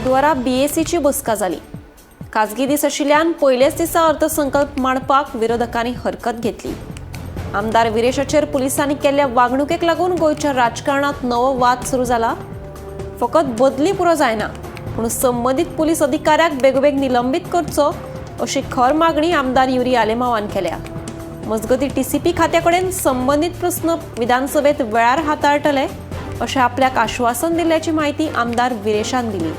बुधवारा बीएसीची बसका जाली. खाजगी दीस आशिल्ल्यान पयल्याच दिसा अर्थसंकल्प मांडपाक विरोधकांनी हरकत घेतली. आमदार विरेशाचेर पुलिसांनी केल्ल्या वागणुकेक लागून गोंयच्या राजकारणात नवो वाद सुरू जाला. फकत बदली पुरो जायना, पूण संबंदीत पुलीस अधिकाऱ्याक बेगोबेग निलंबीत करचो अशी खर मागणी आमदार युरी आलेमावान केल्या. मजगतीं टीसीपी खात्याकडेन संबंदीत प्रस्न विधानसभेत वेळार हाताळटले अशें आपल्याक आश्वासन दिल्ल्याची माहिती आमदार विरेशान दिली.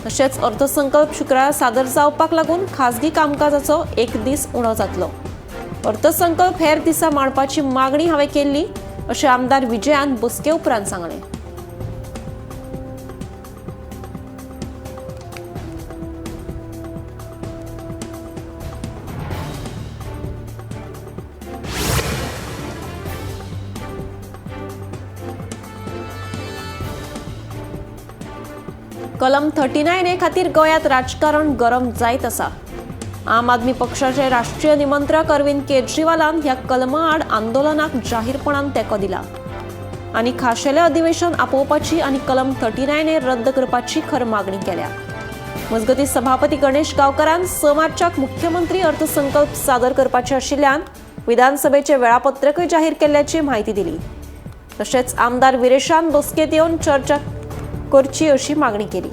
तशेंच अर्थसंकल्प शुक्रारा सादर जावपाक लागून खाजगी कामकाजाचो एक दीस उणो जातलो. अर्थसंकल्प हेर दिसा मांडपाची मागणी हांवें केल्ली अशें आमदार विजयान बसके उपरांत सांगलें. कलम 39A खातीर गोंयांत राजकारण गरम जायत आसा. आम आदमी पक्षाचे राष्ट्रीय निमंत्रक अरविंद केजरीवालान ह्या कलमा आड आंदोलनाक जाहीरपणान तेंको दिला आनी खाशेलें अधिवेशन आपोवपाची आनी कलम 39A रद्द करपाची खर मागणी केल्या. मजगतीं सभापती गणेश गांवकारान 6 मार्चाक मुख्यमंत्री अर्थसंकल्प सादर करपाचे आशिल्ल्यान विधानसभेचे वेळापत्रकय जाहीर केल्ल्याची म्हायती दिली. तशेंच आमदार विरेशान बसकेंत येवन चर्चा करची अशी मागणी केली.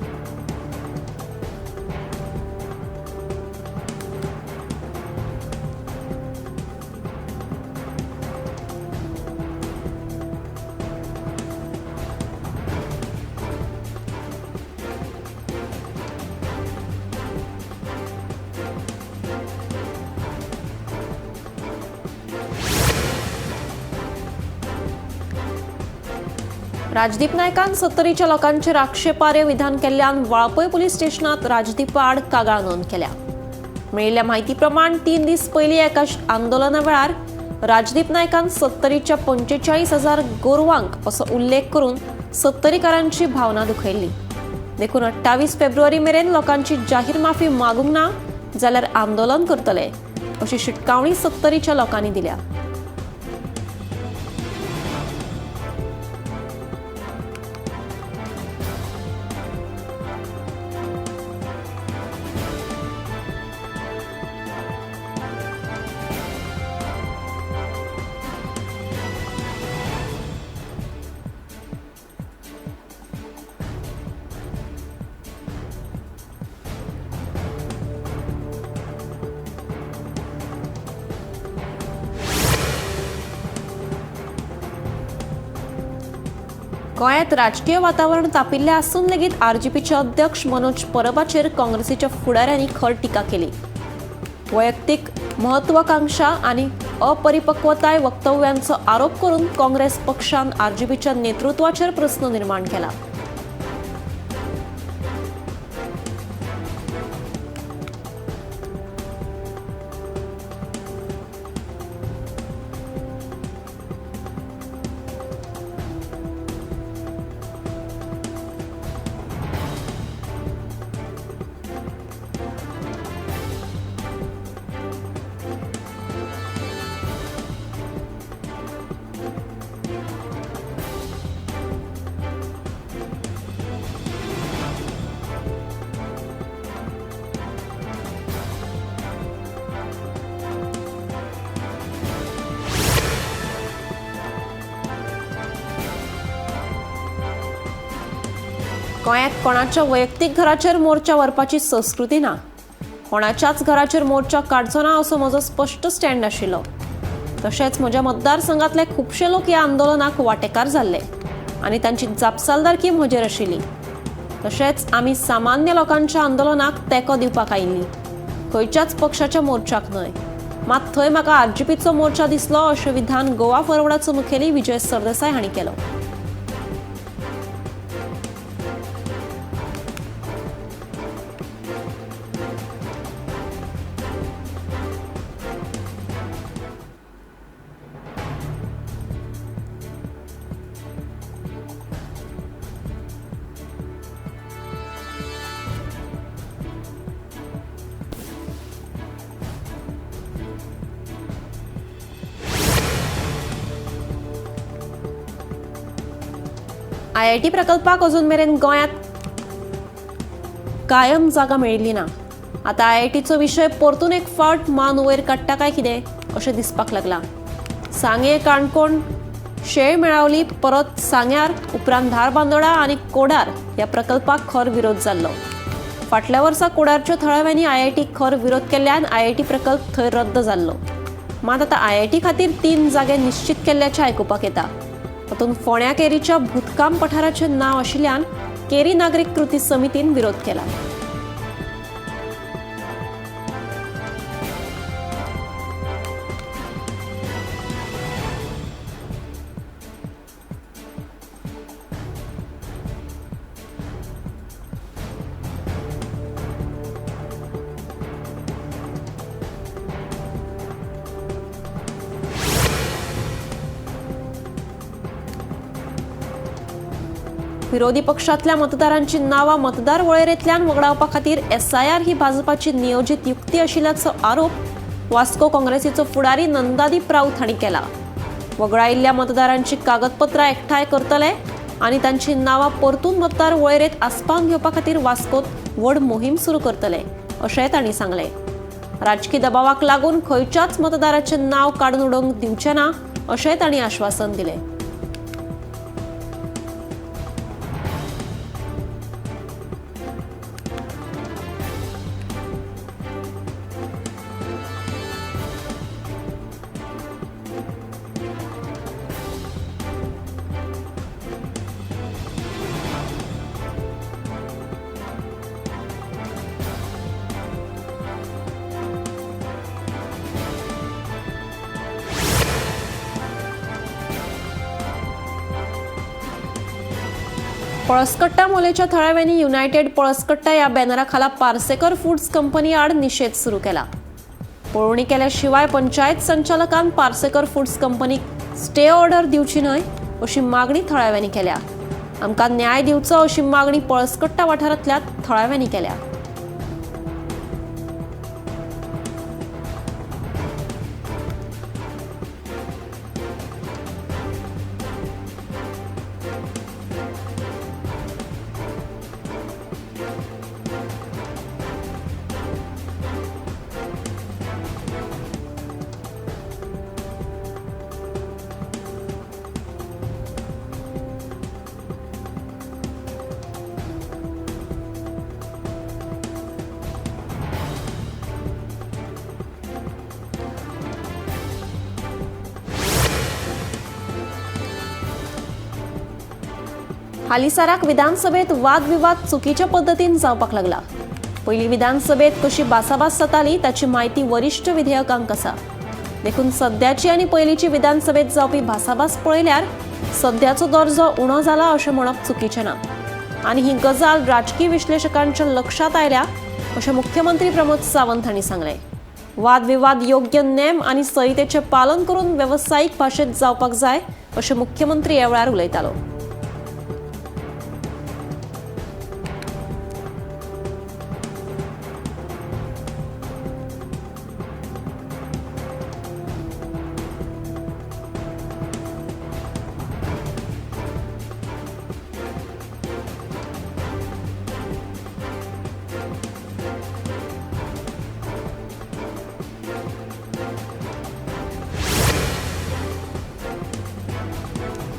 राजदीप नायकान सत्तरीच्या लोकांचेर आक्षेपार्ह विधान केल्ल्यान वाळपय पुलीस स्टेशनात राजदीपा आड कागाळ नोंद केल्या. मेळिल्ल्या म्हायती प्रमाण 3 दीस पयलीं एका आंदोलना वेळार राजदीप नायकान सत्तरीच्या 45,000 गोरवांक असो उल्लेख करून सत्तरीकारांची भावना दुखयल्ली. देखून 28 फेब्रुवारी मेरेन लोकांची जाहीर माफी मागूंक ना जाल्यार आंदोलन करतले अशी शिटकावणी सत्तरीच्या लोकांनी दिल्या. गोंयांत राजकीय वातावरण तापिल्लें आसून लेगीत आरजीपीचे अध्यक्ष मनोज परबाचेर काँग्रेसीच्या फुडाऱ्यांनी खर टिका केली. वैयक्तीक महत्वाकांक्षा आनी अपरिपक्वताय वक्तव्यांचो आरोप करून काँग्रेस पक्षान आरजीपीच्या नेतृत्वाचेर प्रस्न निर्माण केला. गोंयांत कोणाच्या वैयक्तीक घराचेर मोर्चा व्हरपाची संस्कृती ना, कोणाच्याच घराचेर मोर्चा काडचो ना असो म्हजो स्पश्ट स्टँड आशिल्लो. तशेंच म्हज्या मतदारसंघांतले खुबशे लोक ह्या आंदोलनाक वांटेकार जाल्ले आनी तांची जापसालदारकी म्हजेर आशिल्ली. तशेंच आमी सामान्य लोकांच्या आंदोलनाक तेंको दिवपाक आयिल्ली, खंयच्याच पक्षाच्या मोर्चाक न्हय. मात थंय म्हाका आरजीपीचो मोर्चा दिसलो अशें विधान गोवा फॉरवर्डाचो मुखेली विजय सरदेसाय हांणी केलो. आयआयटी प्रकल्पाक अजून मेरेन गोंयांत कायम जागा मेळिल्ली ना. आतां आयआयटीचो विशय परतून एक फावट मान वयर काडटा काय कितें अशें दिसपाक लागलां. सांगें, काणकोण शेळ मेळावली, परत सांग्यार, उपरांत धारबांदोडा आनी कोडार ह्या प्रकल्पाक खर विरोध जाल्लो. फाटल्या वर्सा कोडारच्या थळाव्यांनी आयआयटीक खर विरोध केल्ल्यान आयआयटी प्रकल्प थंय रद्द जाल्लो. मात आतां आयआयटी खातीर 3 जागे निश्चित केल्ल्याचें आयकुपाक येता. तातूंत फोंड्या केरीच्या भूतकाम पठाराचें नांव आशिल्ल्यान केरी नागरीक कृती समितीन विरोध केला. विरोधी पक्षांतल्या मतदारांची नांवां मतदार वळेरेंतल्यान वगडावपा खातीर एसआयआर ही भाजपाची नियोजीत युक्ती आशिल्ल्याचो आरोप वास्को काँग्रेसीचो फुडारी नंदादीप राऊत हांणी केला. वगडायिल्ल्या मतदारांची कागदपत्रां एकठांय करतले आनी तांची नांवां परतून मतदार वळेरेंत आसपावन घेवपा खातीर वास्कोत व्हड मोहीम सुरू करतले अशेंय तांणी सांगलें. राजकी दबावाक लागून खंयच्याच मतदाराचें नांव काडून उडोवंक दिवचें ना अशेंय तांणी आश्वासन दिलें. पळसकट्टा मोलेच्या थळाव्यांनी युनायटेड पळसकट्टा ह्या बॅनरा खाला पार्सेकर फूड्स कंपनी आड निशेध सुरू केला. पळोवणी केल्या शिवाय पंचायत संचालकान पार्सेकर फूड्स कंपनीक स्टे ऑर्डर दिवची न्हय अशी मागणी थळाव्यांनी केल्या. आमकां न्याय दिवचो अशी मागणी पळसकट्टा वाठारांतल्या थळाव्यांनी केल्या. हालींसराक विधानसभेत वादविवाद चुकीच्या पद्दतीन जावपाक लागला. पयलीं विधानसभेत कशी भासाभास जाताली ताची म्हायती वरिश्ठ विधेयकांक आसा. देखून सद्याची आनी पयलींची विधानसभेत जावपी भासाभास पळयल्यार सद्याचो दर्जो उणो जाला अशें म्हणप चुकीचें ना आनी ही गजाल राजकी विश्लेशकांच्या लक्षांत आयल्या अशें मुख्यमंत्री प्रमोद सावंत हांणी सांगलें. वादविवाद योग्य नेम आनी संहितेचें पालन करून वेवसायीक भाशेंत जावपाक जाय अशें मुख्यमंत्री ह्या वेळार उलयतालो.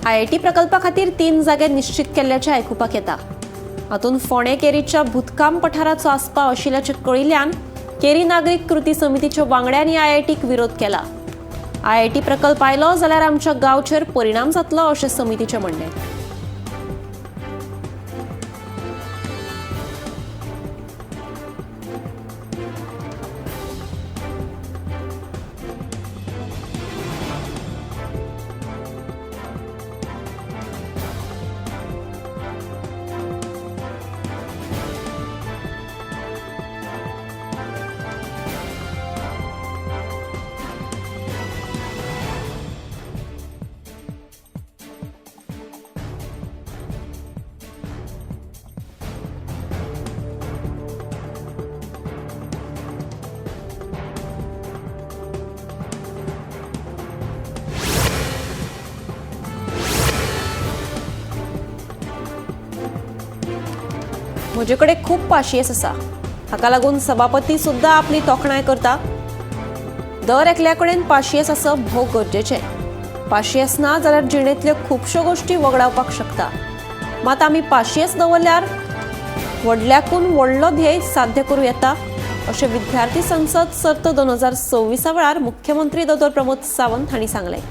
आयआयटी प्रकल्पा खातीर 3 जागे निश्चित केल्ल्याचें आयकुपाक येता. हातूंत फोंडें केरीच्या भूतकाम पठाराचो आस्पाव आशिल्ल्याचें कळिल्ल्यान केरी नागरीक कृती समितीच्या वांगड्यांनी आयआयटीक विरोध केला. आयआयटी प्रकल्प आयलो जाल्यार आमच्या गांवचेर परिणाम जातलो अशें समितीचें म्हणणें. म्हजे कडेन खूब पाशियेस आसा, हाका लागून सभापती सुद्दां आपली तोखणाय करता। दर एकल्या कडेन पाशियेस आसप भोव गरजेचें। पाशियेस ना जाल्यार जिणेंतल्यो खुबश्यो गोश्टी वगडावपाक शकता। मात आमी पाशियेस दवरल्यार व्हडल्याकून व्हडलो ध्येय साध्य करूं येता, अशें विद्यार्थी संसद सर्त 2026 वेळार मुख्यमंत्री दोतोर प्रमोद सावंत हांणी सांगलें।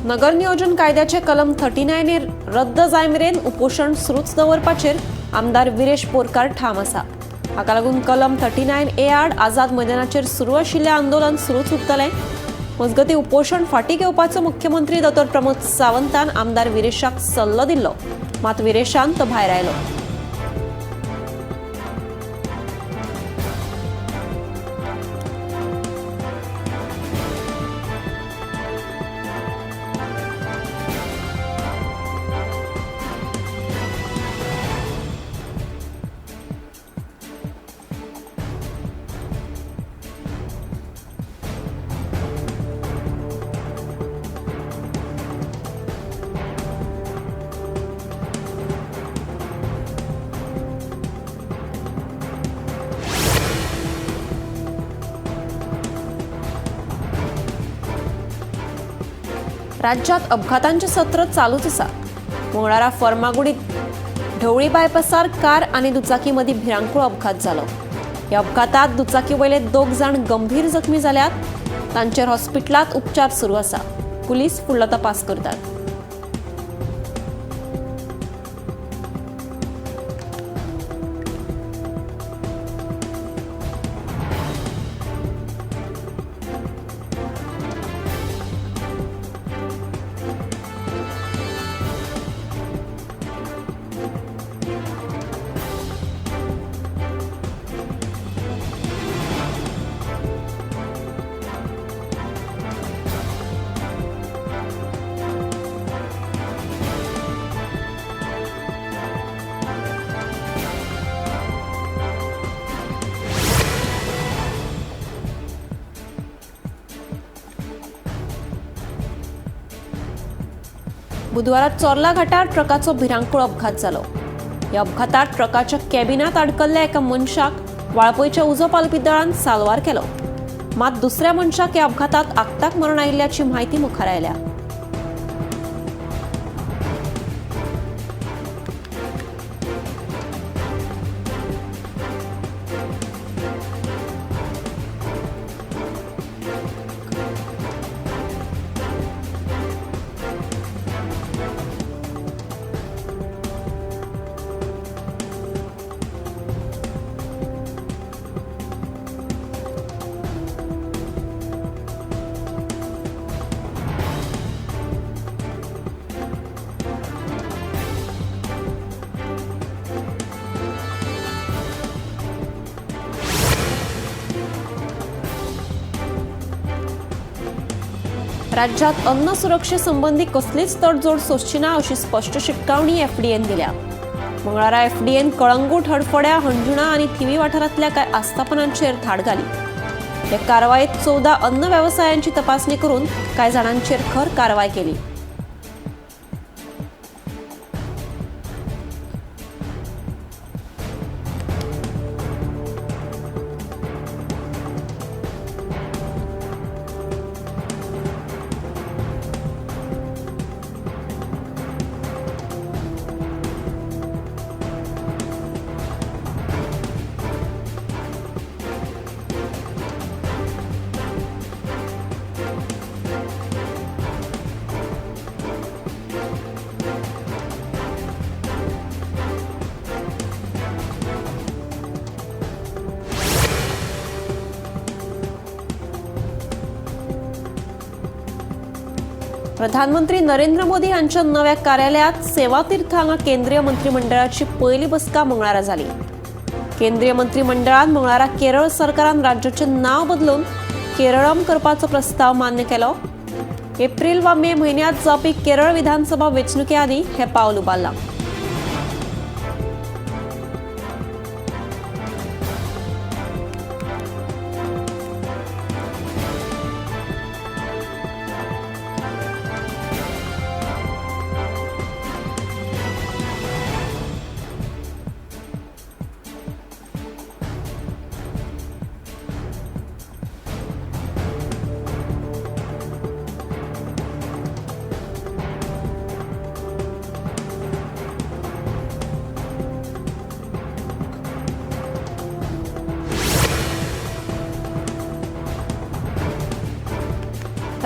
नगर नियोजन कायद्याचे कलम 39 रद्द जाय मेरेन उपोशण सुरूच दवरपाचेर आमदार विरेश बोरकार ठाम आसा। हाका लागून कलम 39A आड आझाद मैदानाचेर सुरू आशिल्लें आंदोलन सुरूच उरतलें। मजगतीं उपोशण फाटीं घेवपाचो मुख्यमंत्री दोतोर प्रमोद सावंतान आमदार विरेशाक सल्लो दिल्लो, मात विरेशान तो भायर आयलो। राज्यात अपघातांचे सत्र चालूच आसा। मंगळारा फर्मागुडीत ढवळी बायपासार कार आनी दुचाकी मदीं भिरांकूळ अपघात जालो। ह्या अपघातात दुचाकी वयले 2 जाण गंभीर जखमी जाल्यात, तांचेर हॉस्पिटलांत उपचार सुरू आसा। पुलीस फुडलो तपास करतात। बुधवारा चोर्ला घाटार ट्रकाचो भिरांकूळ अपघात जालो। ह्या अपघातात ट्रकाच्या कॅबिनात आडकल्ल्या एका मनशाक वाळपयच्या उजो पालपी दळान साल्वार केलो, मात दुसऱ्या मनशाक ह्या अपघातात आक्ताक मरण आयिल्ल्याची म्हायती मुखार आयल्या। राज्यात अन्न सुरक्षे संबंधी कसलीच तडजोड सोसची ना अशी स्पष्ट शिटकावणी एफडीएन दिल्या। मंगळारा एफडीएन कळंगूट, हडफड्या, हणजुणा आनी थिवी वाठारांतल्या कांय आस्थापनांचेर धाड घाली। हे कारवायेत 14 अन्न वेवसायांची तपासणी करून कांय जाणांचेर खर कारवाय केली। प्रधानमंत्री नरेंद्र मोदी हांच्या नव्या कार्यालयात सेवातीर्थ हांगा केंद्रीय मंत्रिमंडळाची पयली बसका मंगळारा जाली. केंद्रीय मंत्रिमंडळान मंगळारा केरळ सरकारान राज्याचें नांव बदलून केरळम करपाचो प्रस्ताव मान्य केलो. एप्रिल वा मे म्हयन्यांत जावपी केरळ विधानसभा वेंचणुके आदीं हें पावल उबारलां.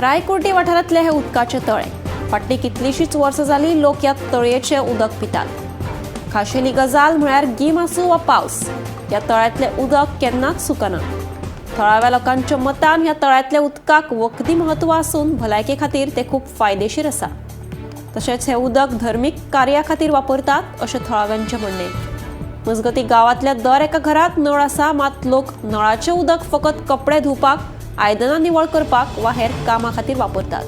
रायकुर्टी वाठारांतले हे उदकाचे तळे फाटलीं कितलींशींच वर्सां जालीं लोक ह्या तळयेचें उदक पितात. खाशेली गजाल म्हळ्यार गीम आसूं वा पावस, ह्या तळ्यांतलें उदक केन्नाच सुकना. थळाव्या लोकांच्या मतान ह्या तळ्यांतल्या उदकाक वखदी म्हत्व आसून भलायके खातीर तें खूब फायदेशीर आसा. तशेंच हें उदक धर्मीक कार्या खातीर वापरतात अशें थळाव्यांचें म्हणणें. मजगतीं गांवांतल्या दर एका घरांत नळ आसा, मात लोक नळाचें उदक फकत कपडे धुवपाक, आयदनां निवळ करपाक वा हेर कामां खातीर वापरतात.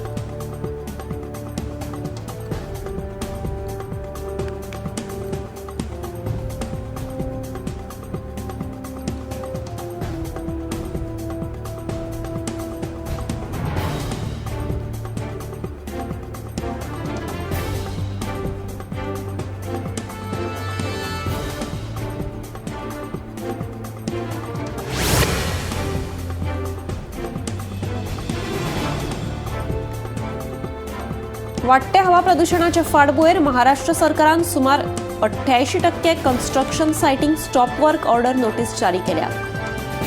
वाडट्या हवा प्रदुशणाचे फाटभुंयेर महाराष्ट्र सरकारान सुमार 88% construction siting stop work order notice जारी केल्या.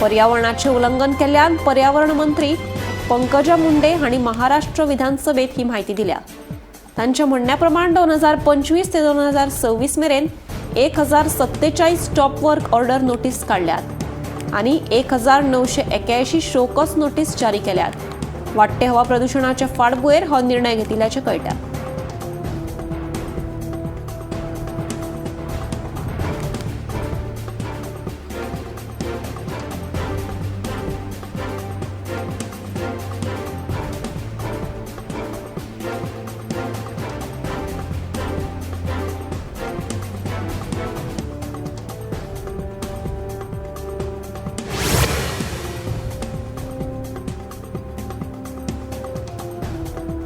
पर्यावरणाचे उल्लंघन केल्ल्यान पर्यावरण मंत्री पंकजा मुंडे हांणी महाराष्ट्र विधानसभेत ही म्हायती दिल्या. तांच्या म्हणण्या प्रमाण 2025 ते 2026 मेरेन 1047 स्टॉप वर्क ऑर्डर नोटीस काडल्यात आनी 1981 शोकॉज नोटीस जारी केल्यात. वाडटे हवा प्रदुशणाच्या फाटभुंयेर हो निर्णय घेतिल्ल्याचें कळटा.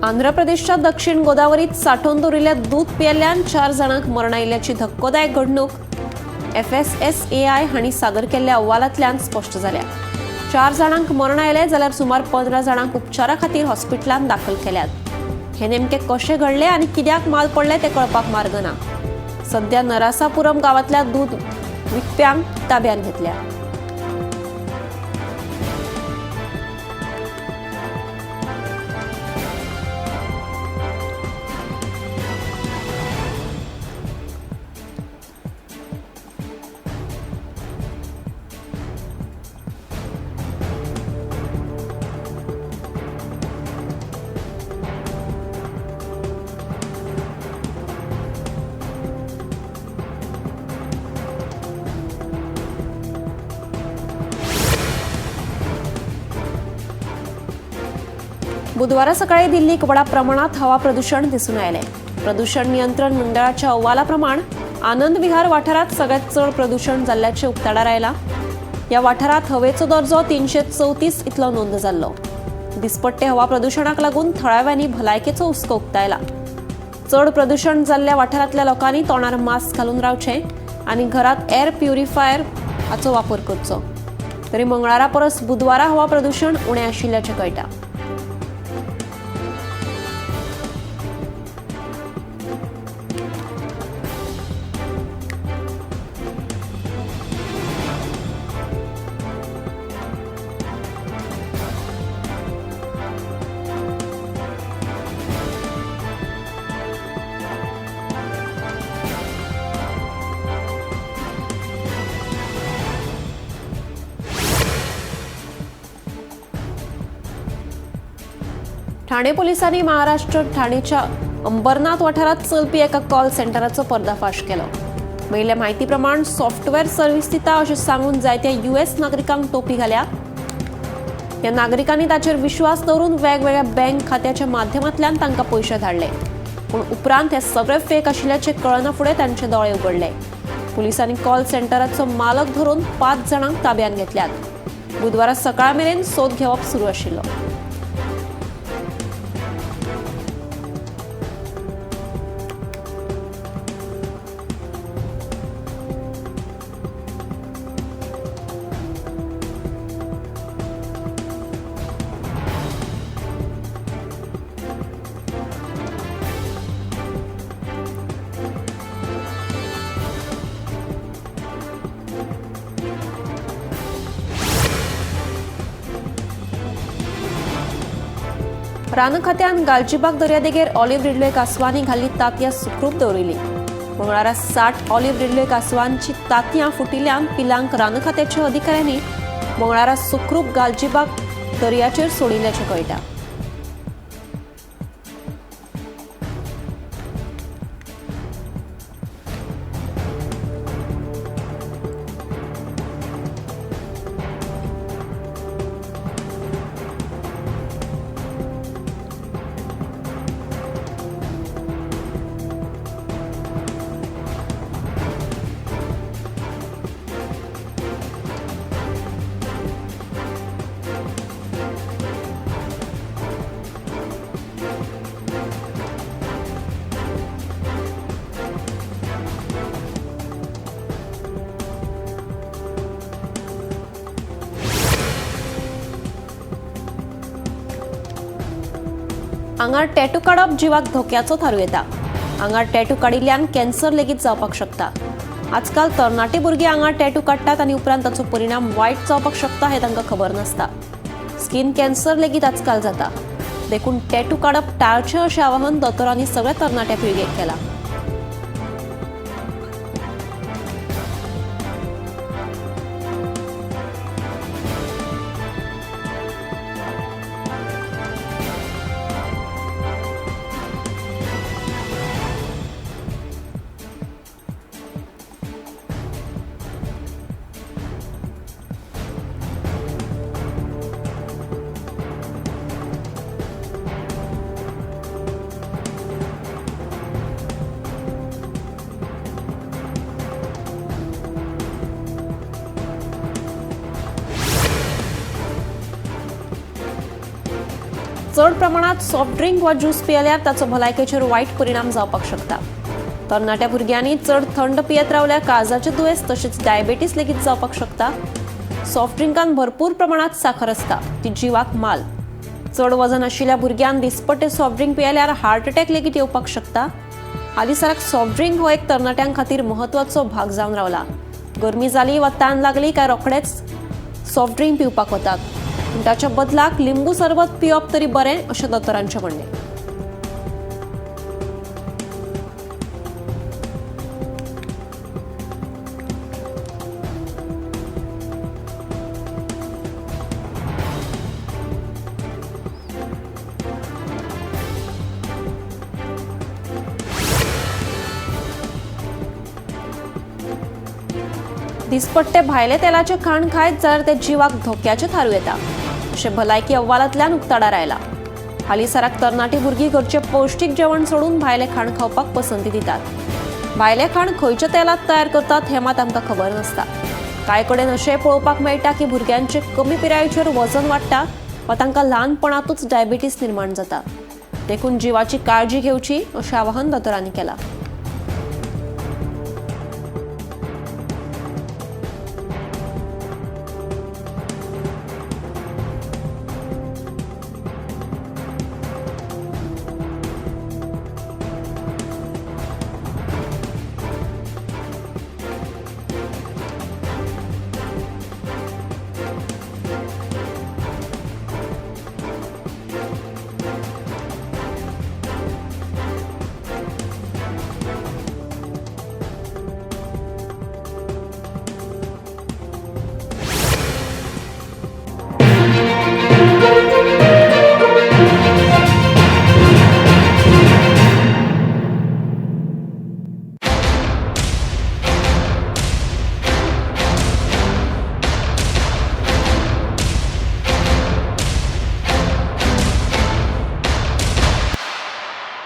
आंध्र प्रदेशच्या दक्षिण गोदावरीत सांठोवन दवरिल्ल्या दूद पियेल्ल्यान 4 जाणांक मरण आयिल्ल्याची धक्कोदायक घडणूक FSSAI हांणी सादर केल्ल्या अहवालांतल्यान स्पश्ट जाल्या. 4 जाणांक मरण आयलें जाल्यार सुमार 15 जाणांक उपचारा खातीर हॉस्पिटलांत दाखल केल्यात. हे नेमके कशें घडलें आनी कित्याक माल पडलें तें कळपाक मार्ग ना. सध्या नरासापुरम गांवांतल्या दूद विकप्यांक ताब्यांत घेतल्या. बुधवारा सकाळी दिल्लीक व्हडा प्रमाणात हवा प्रदूषण दिसून आयलें. प्रदूषण नियंत्रण मंडळाच्या अहवालाप्रमाण आनंद विहार वाठारात सगळ्यात चड प्रदूषण जाल्ल्याचें उक्ताडार आयलां. ह्या वाठारात हवेचो दर्जो 334 इतलो नोंद जाल्लो. दिसपट्टे हवा प्रदूषणाक लागून थळाव्यांनी भलायकेचो हुस्को उक्तायला. चड प्रदूषण जाल्ल्या वाठारांतल्या लोकांनी तोंडार मास्क घालून रावचें आनी घरात एअर प्युरिफायर हाचो वापर करचो. तरी मंगळारा परस बुधवारा हवा प्रदूषण उणें आशिल्ल्याचें कळटा. ठाणे पोलिसांनी महाराष्ट्र ठाणेच्या अंबरनाथ वाठारांत चलपी एका कॉल सेंटराचो पर्दाफाश केलो. मेळिल्ल्या म्हायती प्रमाण सॉफ्टवेअर सर्व्हिस दिता अशें सांगून जायत्या यूएस नागरिकांक टोपी घाल्या. ह्या नागरिकांनी ताचेर विश्वास दवरून वेगवेगळ्या बँक खात्याच्या माध्यमांतल्यान तांकां पयशे धाडले. पूण उपरांत हे सगळे फेक आशिल्ल्याचें कळना फुडें तांचे दोळे उगडले. पुलिसांनी कॉल सेंटराचो मालक धरून 5 जाणांक ताब्यांत घेतल्यात. बुधवारा सकाळ मेरेन सोद घेवप सुरू आशिल्लो. रान खात्यान गालजीबाग दर्यादेगेर ऑलिव्ह रिडले कासवांनी घाल्ली तांतयां सुखरूप दवरिल्ली. मंगळारा 60 ऑलिव्ह रिडले कासवांची तांतयां फुटिल्ल्यान पिलांक रान खात्याच्या अधिकाऱ्यांनी मंगळारा सुखरूप गालजीबाग दर्याचेर सोडिल्ल्याचें कळटा. आंगार टॅटू काडप जिवाक धोक्याचो थारूं येता. आंगार टॅटू काडिल्ल्यान कॅन्सर लेगीत जावपाक शकता. आजकाल तरणाटे भुरगीं आंगार टॅटू काडटात आनी उपरांत ताचो परिणाम वायट जावपाक शकता हें तांकां खबर नासता. स्कीन कॅन्सर लेगीत आजकाल जाता. देखून टॅटू काडप टाळचें अशें आवाहन दोतोरांनी सगळ्या तरणाट्या पिळगेक केलां. चड प्रमाणात सॉफ्ट ड्रिंक वा ज्यूस पियेल्यार ताचो भलायकेचेर वायट परिणाम जावपाक शकता. तरणाट्या भुरग्यांनी चड थंड पियेत रावल्यार काळजाचें दुयेंस तशेंच डायबेटीस लेगीत जावपाक शकता. सॉफ्ट ड्रिंकान भरपूर प्रमाणात साखर आसता, ती जिवाक माल. चड वजन आशिल्ल्या भुरग्यान दिसपट्टे सॉफ्ट ड्रिंक पियेल्यार हार्ट अटॅक लेगीत येवपाक शकता. हालींसराक सॉफ्ट ड्रिंक हो एक तरणाट्यां खातीर म्हत्वाचो भाग जावन रावला. गरमी जाली वा तान लागली काय रोखडेच सॉफ्ट ड्रिंक पिवपाक वतात. पूण ताच्या बदलाक लिंबू सरबत पिवप तरी बरें अशें दोतोरांचें म्हणणें. दिसपट्टे भायले तेलाचें खाण खायत जाल्यार तें जिवाक धोक्याचें थारूं येता अशें भलायकी अहवालांतल्यान उक्ताडार आयलां. हालींसराक तरणाटी भुरगीं घरचें पौश्टीक जेवण सोडून भायलें खाण खावपाक पसंती दितात. भायलें खाण खंयच्या तेलांत तयार करतात हें मात आमकां खबर नासता. कांय कडेन अशें पळोवपाक मेळटा की भुरग्यांचें कमी पिरायेचेर वजन वाडटा वा तांकां ल्हानपणांतूच डायबिटीस निर्माण जाता. देखून जिवाची काळजी घेवची अशें आवाहन दोतोरांनी केलां.